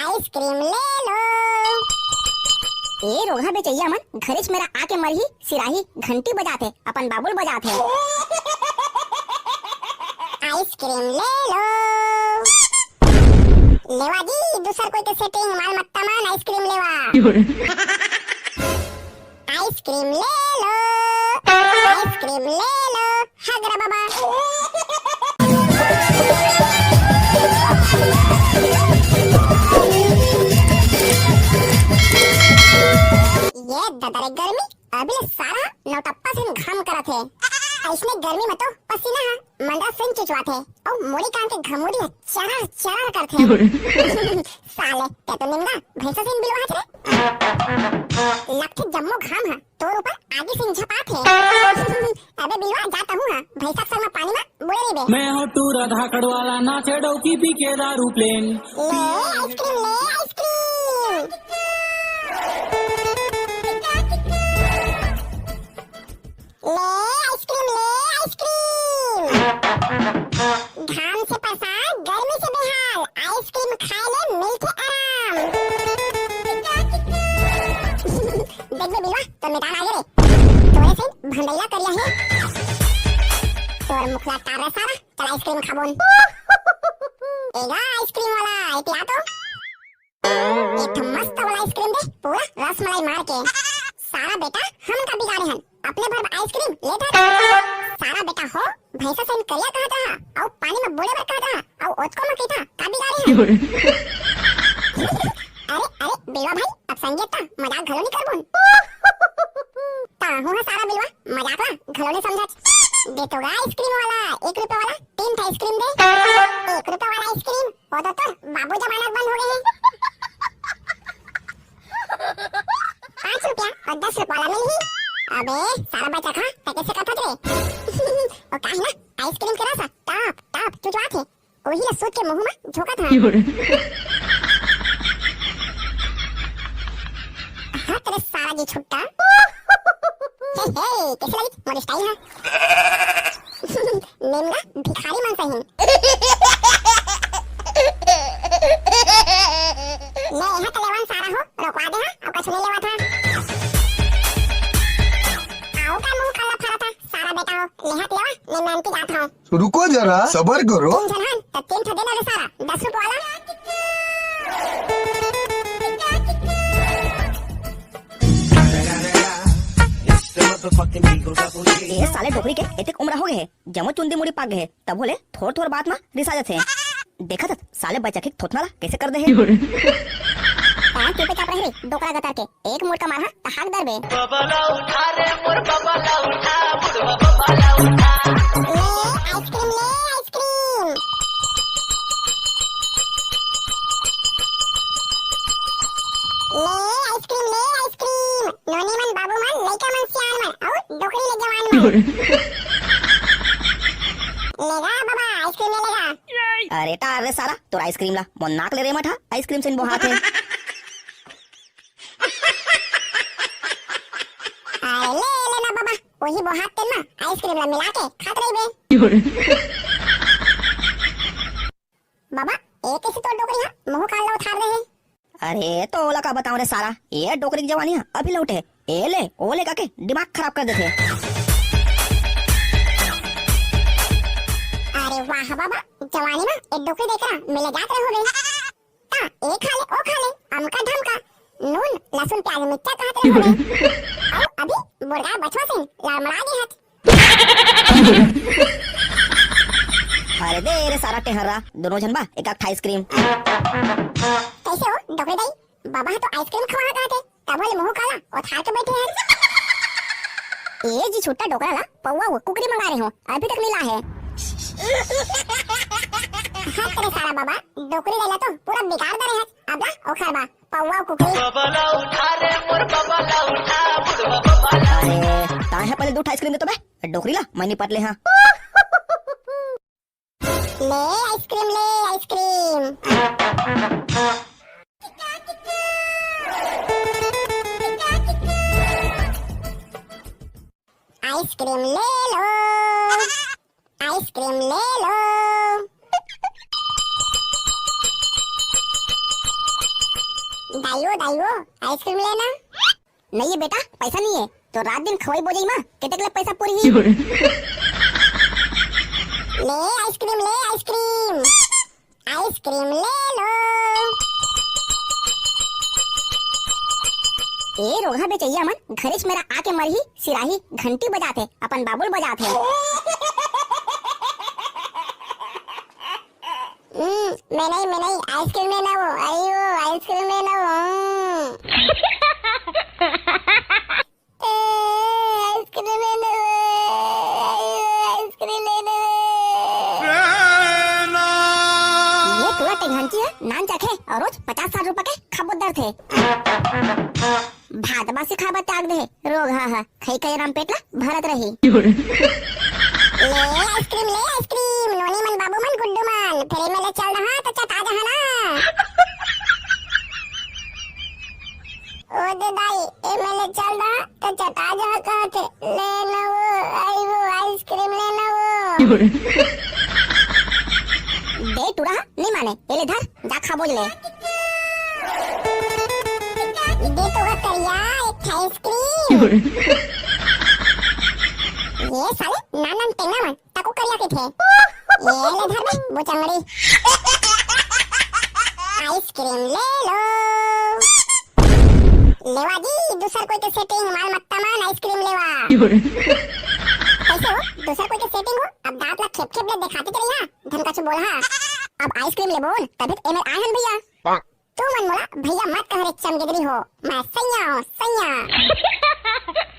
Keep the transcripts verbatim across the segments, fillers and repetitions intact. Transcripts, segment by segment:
Ice cream ले लो। ए रोगहा बेचइया मन, घरेच मेरा आके मरही, सिराही, घंटी बजाथे, अपन बाबुल बजाथे। आइसक्रीम ले लो। लेवा जी, दूसर कोई के सेटिंग, माल मत्ता मन, आइसक्रीम लेवा। आइसक्रीम ले लो, आइसक्रीम ले लो, हगरा बाबा। ये ददा रे गर्मी, अभी ले सारा नौटप्पा से घाम करत हे। अइसने गर्मी में तो पसीना ह मंदरा से चुचवाथे, अउ मोरी कान के घमोरी ह चरर चरर करथे। साले, ते तो निमगा भैंसा से बिलवाहत रे। लगथे जम्मो घाम ह तोर ऊपर आगी से झपाथे। अबे बिलवा, जा तहूँ ह भैंसा के संग म पानी म बुड़े रहिबे। मैं हूँ टूरा धाकड़ वाला, नाचे डौकी पी के दारू प्लेन। ले आइसक्रीम, ले आइसक्रीम। ले आइसक्रीम, ले आइसक्रीम। घाम से परेशान, गर्मी से बेहाल, आइसक्रीम खाए ले मिलथे आराम। देख बे बिलवा, तो मिटान आगे रे। तोरे से भंडैला करिया हे। तोर मुखला टार रे सारा, चल आइसक्रीम खाबोन। ए गा आइसक्रीम वाला, ए पिया तो। एक ठो मस्त वाला आइसक्रीम दे, पूरा रसमलाई मार के। सारा बेटा, हम का बिगाड़े हन, अपने भर आइसक्रीम लेत हन। सारा बेटा हो, भैंसा सैन करिया कहत रहा, अउ पानी में बूड़े बर कहत रहा, अउ ओतको में कहिथा, का बिगाड़े हन? अरे, अरे, बेवा भाई, अब संगीत का मजाक घलो नहीं करबोन। ताहू हा सारा बिलवा, मजाक ला घलो नहीं समझत। दे तो गा आइसक्रीम वाला, एक रुपया वाला, तीन ठा आइसक्रीम दे। एक रुपया वाला आइसक्रीम, वो तो तोर बाबू जमाना बंद हो गए हैं। पाँच रुपया और दस रुपया वाला मिलही। अबे, सारा बचा खा, त कैसे कथत रे? ओ काहे ना, आइसक्रीम के रस, टप, टप, चुचवात हे। वही ला सूत के मुंह में झोंकत हे। हाँ, तेरे सारा जी छुट्टा। हे, हे, कैसे लगी मोर स्टाइल है? निमगा भिखारी मन सही। ले, यहाँ तो लेवन सारा हो, रोकवा दे हा, अब कछु नहीं लेवा था। आओ का मुंह काला फरा था, सारा बेटा हो, ले हाथ लेवा, ले मैं आंटी जात हूँ। रुको जरा, सबर करो। तीन झन हन, त तीन ठो देना रे सारा, दस रुपये वाला। ए साले डोकरी के एतेक उम्र हो गए हे, जमो चुंदी मुड़ी पाक गए हे, तभो ले थोर थोर बात मा रिसा जाथे। देखत हस साले बच्चा के थोथना ला कैसे कर दे हे। पाँच रुपये का रहे रे, डोकरा गतर के, एक मुड़का मारहा त हाक दरबे। बबला उठा रे मोर बबला उठा, बुढ़वा बबला उठा। ले आइसक्रीम, ले आइसक्रीम। ले आइसक्रीम, ले आइसक्रीम। नोनी मन, बाबू मन, लइका मन, सियान मन, अउ डोकरी ले जवान मन। लेगा बाबा, आइसक्रीम ले लेगा। अरे टार रे सारा, तोर आइसक्रीम ला मोर नाक ले रे मठा, आइसक्रीम से बोहात हे। अरे ले, ले ना बाबा, वही बोहात तेल मा आइसक्रीम ला मिला के खात रहिबे। बाबा, ए कैसे तोर डोकरी हा मुंह कान ला उठार दे हे? अरे तो ओला का बताऊं रे सारा, ये डोकरी की जवानी हा अभी लौटे। ए ले, ओ ले का के दिमाग खराब कर देथे। अरे वाह बाबा, जवानी मा ए डोकरी देख रहा, मिले जात रहो बे। ता, ए खा ले, ओ खा ले, अमका ढमका, नून, लहसुन, प्याज, मिर्चा कहत रहे होबे। अउ अभी बुढ़ा बछवा से लड़मड़ा दे हत। अरे दे रे सारा टेहरा, दोनों झन बा, एक आध आइसक्रीम। कैसे हो, डोकरी दाई? बाबा ह तो आइसक्रीम खवा कहत हे, तभो ले मुंह काला, ओथार के बैठे हन। ए जी छुट्टा डोकरा ला, पौवा वो कुकरी मंगा रहे हो, अभी तक नहीं ला है। हट रे सारा बाबा, डोकरी लैला तो पूरा बिगाड़ दे रहे हैं। अब ला, ओखर बा, पौवा कुकरी। बबला उठा रे मोर बबला उठा, बुढ़वा बबला। अरे, ताहे पहले दू ठा आइसक्रीम दे तो बे, डोकरी ला, मैं निपट ले हाँ। ले आइसक्रीम, ले आइसक्रीम। आइसक्रीम ले लो, आइसक्रीम ले लो। आइयो दाइयो, आइसक्रीम लेना। नहीं है बेटा, पैसा नहीं है। तो रात दिन खवाई बोजई मा केतेक ले पैसा पूरी ही? ले आइसक्रीम, ले आइसक्रीम, आइसक्रीम ले लो। ए रोगहा बेचैया मन घरेच मेरा आके मरही, सिराही, घंटी बजाथे, अपन बाबुल बजाथे। हम्म, मैं नहीं, मैं नहीं, आइसक्रीम लेना वो, अरे वो, आइसक्रीम लेना वो, हम्म। ए, आइसक्रीम लेना वो, अरे वो, आइसक्रीम लेना वो। ये टूरा टेंगहंची है, नान चाखे और रोज पचास साठ रुपया के खबुद्दर थे। भात बासी खाबा त्याग दे, रोगहा हा, खई खई राम पेट ला भरत रही। ले आइसक्रीम, ले आइसक्रीम, नोनी मन, बाबू मन, गुड्डू मन, फेर एमे ले चल रहा त चटा जहा ना। ओ दे दाई, एमे ले चल रहा त चटा जहा कहत हे। ले ना वो, आई वो, आइसक्रीम ले ना वो। दे टूरा, नहीं माने, ये ले धर। जा खा बोज ले। दे तो गा करिया, एक ठा आइसक्रीम। ये साले नान नान टेंगा मन, ताको करिया के थे। ये ले धर बे, बुचंगड़ी। आइसक्रीम ले लो। लेवा जी, दूसर कोई के सेटिंग, माल मत्ता मन, आइसक्रीम लेवा। कैसे हो? दूसर कोई के सेटिंग हो? अब दांत ला खेप खेप ले दिखाते चले यहाँ, धन कछु बोल हा। अब आइसक्रीम ले बोल, तभी तो एमे आए हन भैया। तू मन मोला भैया मत कह रे चमगेदरी हो, मैं सैया हूँ, सैया।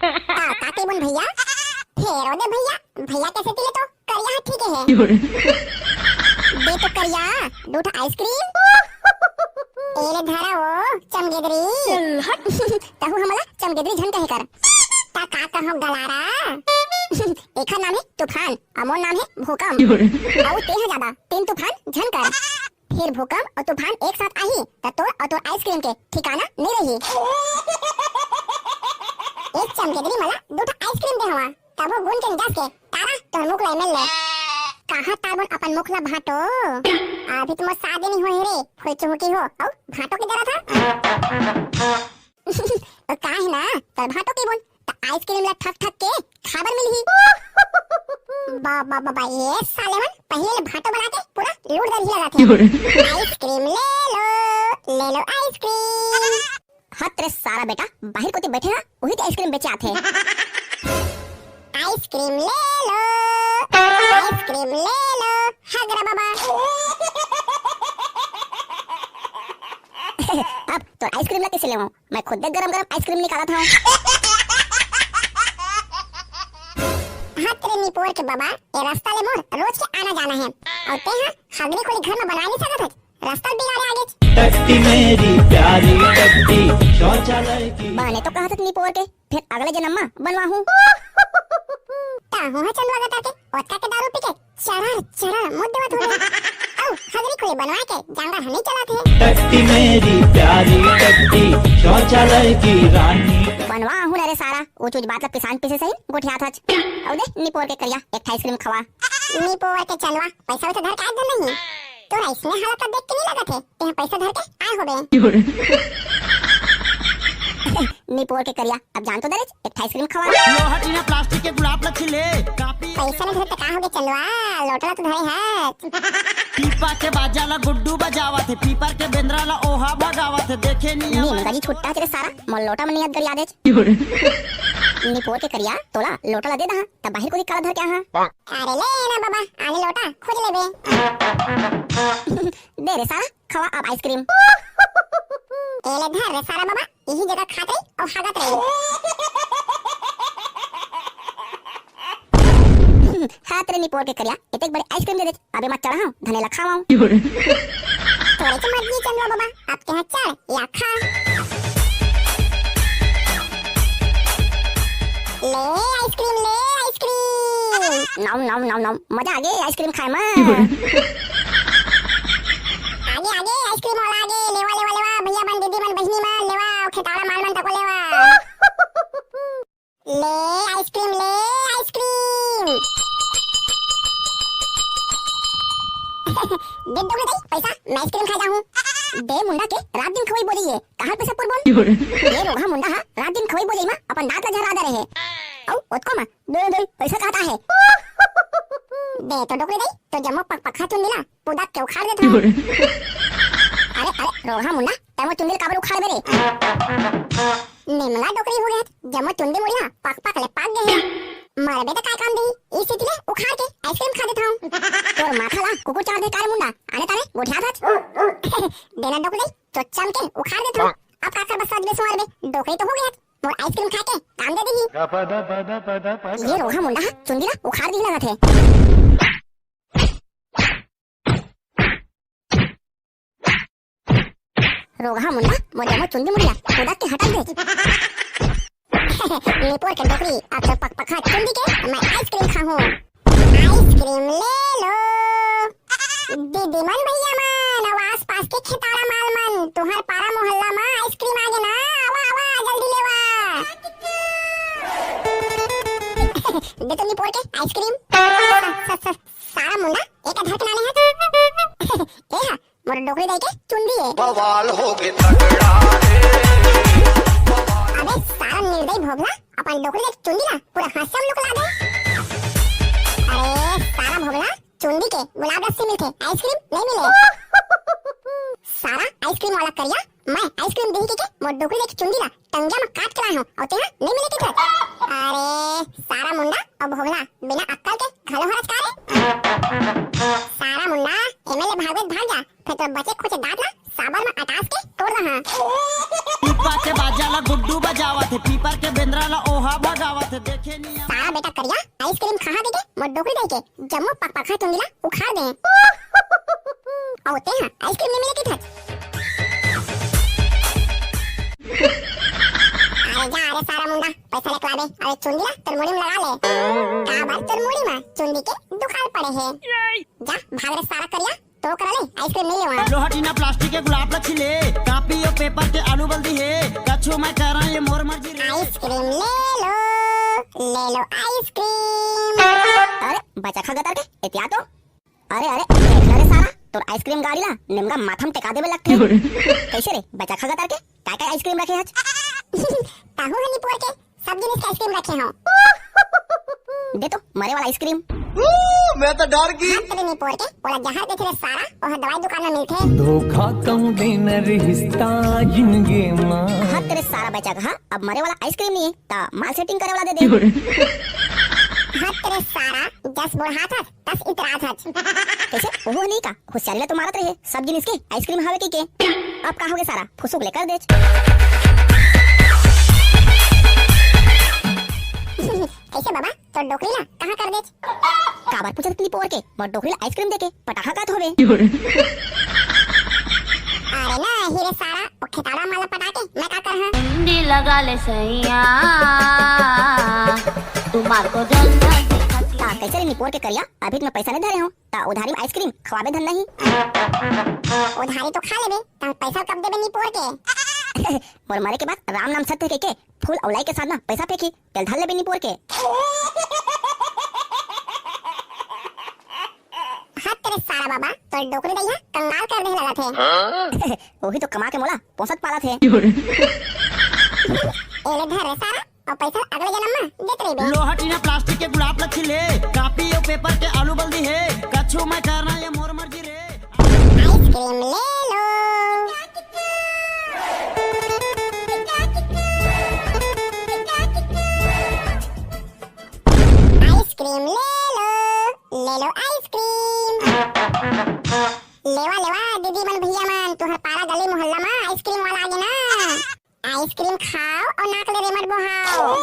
का, का कही बोन भैया? फेर ओ दे भैया, भैया कैसे तिले तो करिया हा ठीक है। दे तो करिया, दू ठा आइसक्रीम। ए ले धरा ओ चमगेदरी। चल हट। तहू हमला चमगेदरी झन कहे कर। ता का कहो गलारा? एखर नाम है तूफान, अउ मोर नाम है भूकंप। अउ तेहा ज्यादा तीन तूफान झन कर। फिर भूकंप अउ तूफान एक साथ आही, त तोर अउ तोर आइसक्रीम के ठिकाना नहीं रही। एक चमगेदरी मला दू ठा आइसक्रीम दे हवा, तभो गुन के जस के तारा तोर मुख ला एमे ले। कहाँ तारबोन अपन मुख ला भांटो? अभी तो मोर शादी नहीं होए रे, फुई चुमुकी हो, अउ भांटो के जरा था। तो का है ना, तोर भांटो के बोन, त आइसक्रीम ला ठक ठक के खाबर मिलही। बा, बा, बा, बा, ये साले मन पहले ले भांटो बना के पूरा लूट दरही लगा थे। आइसक्रीम ले लो, ले लो आइसक्रीम। हत रे सारा बेटा, बाहर कोती बैठे हा, वही ते आइसक्रीम बेचे आथे। आइसक्रीम ले लो, आइसक्रीम ले लो, हगरा बाबा। अब तो आइसक्रीम ला कैसे लेवं? मैं खुद गरम गरम आइसक्रीम निकालत हूँ। हाँ तेरे निपोर के बाबा, ये रास्ता ले मोर रोज के आना जाना है। अउ ते हा हगरी खोली घर में बना नहीं सकत है, रास्ता बिगाड़े आगे। टट्टी मेरी प्यारी टट्टी, शौचालय की। बने तो कहा था निपोर के, फिर अगले जन्म में बनवाहूँ। ताहू हा चंदवा गता के, ओतका के दारू पी के चरर चरर मुद्दे मत होले। अउ हगरी खोली बनवा के जांगर हमी चलात हे। टट्टी मेरी प्यारी टट्टी, शौचालय की रानी। बनवा आहू ना रे सारा, वो चूज बात ला पिसान पीसे सही गोठियात हच। अउ दे निपोर के करिया एक ठा आइसक्रीम खवा। निपोर के चंदवा, पैसा वैसा धर के आए तो नहीं? तोर अइसने हालत ला देख के नहीं लगत हे। तें पैसा धर के आए होबे। निपोर के करिया, अब जान तो दरेच, एक ठा आइसक्रीम खवा। लोहा टीना प्लास्टिक के गुलाब ल खिले, कापी पैसा नहीं धरे त का होगे चंदवा, लोटा ला तो धरे है। पीपा के बाजा ला गुड्डू बजावत हे, पीपर के बेंदरा ला ओहा भगावत हे, देखे नी नीम आवत। गजी छुट्टा तेरे सारा, मोर लोटा में नियत गरिया देच। निपोर के करिया, तोला लोटा ला दे दहा, तब बाहर को काला धर के आहा। अरे ले ना बाबा, आने लोटा खोज लेबे। दे रे सारा, खवा अब आइसक्रीम। ए ले धर रे सारा बाबा, यही जगह खात रही और हागत रही। हाथ रे निपोर के करिया, एतेक बड़े आइसक्रीम दे दे, अबे मत चढ़ाओ, धने ला खावाओ। तोरे के मर्जी चंदवा बाबा, अब तेहा चढ़ या खा। ले आइसक्रीम, ले आइसक्रीम। नाम, नाम, नाम, नाम। मजा आ गया आइसक्रीम खाए में। आगे, आगे, आइसक्रीम वाला आगे। लेवा, लेवा, लेवा। भैया मन, दीदी मन, बहिनी मन, लेवा। खेताड़ा माल मन तको लेवा। ले आइसक्रीम, ले आइसक्रीम। दे दो ना दे पैसा, मैं आइसक्रीम खा जाऊँ। दे मुंडा के रात दिन खवई बोली हे, कहाँ पैसा पुरबोन? ये रोगहा मुंडा हा रात दिन खवई बोली मा अपन दांत ला झरा दे रहे। अउ ओतको मा दे दे पैसा कहत हे। दे तो डोकरी दई, तोर जम्मो पकपखा चुंदी ला पुदक के उखाड़ देथंव। अरे, अरे, रोगहा मुंडा, तैं मोर चुंदी ला काबर उखाड़बे रे? निमला डोकरी हो गे, जम्मो चुंदी मुड़िया पकपख ले पाक गे हे। मरबे त काय काम देही, इही सेती ले उखाड़ के आइसक्रीम खा देथंव। तोर माथा ला कुकुर चाट दे का रे मुंडा, आने ताने गोठियाथस। दे ना डोकरी दई, चोच्चम के उखाड़ देथंव। अब का करबस, सच में सुअर बे, डोकरी तो हो गे, मोर आइसक्रीम खा के काम दे देही। ये रोगहा मुंडा हा चुंदी ला उखाड़ दिही लगत हे। रोगहा मुंडा, मोर जम्मो चुंदी मुड़िया पुदक के हटक दे। निपोर के डोकरी, अब तो पकपखा चुंदी के मैं आइसक्रीम खाहूं। आइसक्रीम ले लो। दीदी मन, भैया मन, अउ आसपास के खेतारा माल मन, तुंहर पारा मोहल्ला मा आइसक्रीम आगे ना, आवा, आवा, जल्दी लेवा। दे तो निपोर के आइसक्रीम। स-, स-, स-, सारा मुंडा, एका धर के लाने हस। ए हा, मोर डोकरी दई के चुंदी ए। बवाल हो गे तगड़ा रे। अबे सारा निर्दयी भोभला, अपन डोकरी दई के चुंदी ला पूरा हांसिया मा लुकला दे। अरे सारा भोभला, चुंदी के गुलाब लस्सी मिलथे, आइसक्रीम नहीं मिले। सारा आइसक्रीम वाला करिया, मैं आइसक्रीम देही के, के मोर डोकरी दई के चुंदी ला टंगिया मा काट के लाए हंव, अउ तेहा नहीं मिले कहिथस। अरे सारा मुंडा अउ भोभला, बिना अक्कल के घलो हरस का रे? सारा मुंडा, एमे ले भागबे त भाग जा, फेर तोर बचे खुचे दांत ला साबर मा अटास के तोड़ दहा। पीपा के बाजा ला गुड्डू बजावत हे, पीपर के बेंदरा ला ओहा भगावत हे, देखे निया। सारा बेटा करिया, आइसक्रीम खाहा के, के मोर डोकरी दई के जम्मो पकपखा चुंदी ला उखाड़ दे। अउ तेहा आइसक्रीम नहीं मिले कहिथस। अरे जा, अरे सारा मुंडा, पैसा लेके लाबे, अरे चुंदी ला तोर मुड़ी मा लगा ले। काबर तोर मुड़ी मा चुंदी के दुकाल पड़े हे। जा, भाग रे सारा करिया, तो करा ले, आइसक्रीम नहीं लेवा। लोहा टीना प्लास्टिक के गुलाब ला छिले, कापी अउ पेपर के आलू बल दिहे, कछु मैं करा ये मोर मर्जी रे। आइसक्रीम ले लो, ले लो आइसक्रीम। अरे, बचा खा गतर के, एतिया तो। अरे, अरे, देख ना रे सारा, तोर आइसक्रीम गाड़ी ला निमगा माथा म टेका देवे लगथे। कइसे रे, बचा खा गतर के? काय काय आइसक्रीम रखे हच? ताहू ह निपोर के, सब जिनिस के आइसक्रीम रखे हंव। दे तो, मरे वाला आइसक्रीम। मैं तो डर गई। हाथ तेरे निपोर के, ओला जहर देथे रे सारा, ओह दवाई दुकान में मिलथे। धोखा कहूँ देना रिश्ता जिंदगी मा। हाथ तेरे सारा बचा कहा, अब मरे वाला आइसक्रीम नहीं है, ता माल सेटिंग करे वाला दे दे। हाथ तेरे सारा, जस बुढ़ाथस, तस इतराथस। कैसे? ओहो नहीं का? होशियारी ला तो मारत रहे, सब जिनिस के आइसक्रीम हवे कहिके। अब का होगे सारा? फुसुक ले कर देच। कैसे बाबा? तोर डोकरी ला कहाँ कर देच? काबर पूछत निपोर के? मोर डोकरी ला आइसक्रीम देके पटाहा का होवे? अरे ना, हीरे सारा, ओ खेताड़ा माला पटा के मैं का करहा? कुंडी लगा ले सैया, तुम्हार को जन्नत दिखा। का कैसे रे निपोर के करिया? अभी तो मैं पैसा नहीं धरे हूँ। ता उधारी में आइसक्रीम खवाबे धन नहीं। उधारी तो खा लेबे, ता पैसा कब देबे निपोर के? मोर मरे के बाद राम नाम सत्य के, के फूल अउ लाई के साथ ना पैसा फेंकी, तेल धर लेबे निपोर के। हाथ तेरे सारा बाबा, तोर डोकरी दई हा कंगाल कर देहे लगा थे। ओही तो कमा के मोला पोसत पालत हे। एले धर रे सारा, अउ पैसा अगले जनम मा देत रहिबे। लोहा टीना प्लास्टिक के गुलाब ला खिले, कापी अउ पेपर के आलू बल दिहे, कछु मैं करना ये मोर मर्जी रे। आइसक्रीम ले लो। आइसक्रीम ले लो, ले लो आइसक्रीम। लेवा, लेवा, दीदी मन, भैया मन, तुहर पारा गली मोहल्ला मा आइसक्रीम वाला आगे ना। आइसक्रीम खाओ अउ नाक ले रेमट बोहाओ।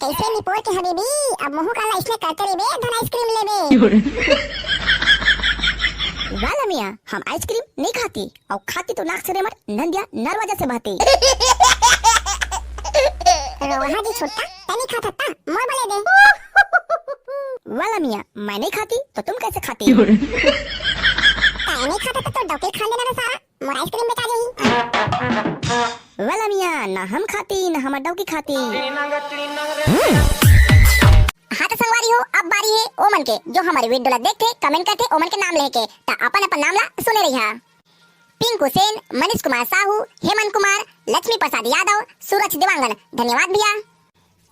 कैसे निपोर के हबीबी, अब मुहूं काला इसने करते रहिबे, धन आइसक्रीम लेबे। वाला मियाँ, हम आइसक्रीम नहीं खाती, अउ खाती तो नाक से रेमट नंदिया नरवाजा से बहती। रोहा जी छुट्टा, तनी खाता ता, मोर बले दे। वाला मियाँ, मैं नहीं खाती, तो तुम कैसे खाती? तैं नहीं खाता तो, तो डौकी खान देना रे सारा। मोर आइसक्रीम बेचा जाही। वाला मियाँ, ना हम खाती, ना हमर डौकी खाती। हाथ संगवारी हो, अब बारी हे ओमन के, जो हमर video ला देखथे, comment करथे, ओमन के नाम लेके। त अपन अपन नाम ला सुने रहिहा। पिंकू सेन, मनीष कुमार साहू, हेमंत कुमार, लक्ष्मी प्रसाद यादव, सूरज देवांगन, धन्यवाद भैया।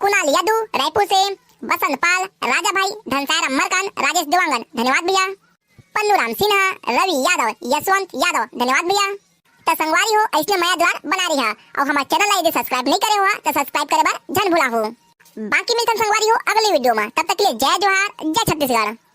कुणाल यदु, रायपुर से, बसंत पाल, राजा भाई, धनसाय राम मरकान, राजेश देवांगन, धन्यवाद भैया। पन्नू राम सिन्हा, रवि यादव, यशवंत यादव, धन्यवाद भैया। त संगवारी हो, अइसने मया दुलार बना रहिहा, अउ हमर channel ला यदि subscribe नहीं करे हो, त subscribe करे बर झन भुलाहू। बाकी मिलथन संगवारी हो अगले video में, तब तक के लिए जय जोहार, जय छत्तीसगढ़।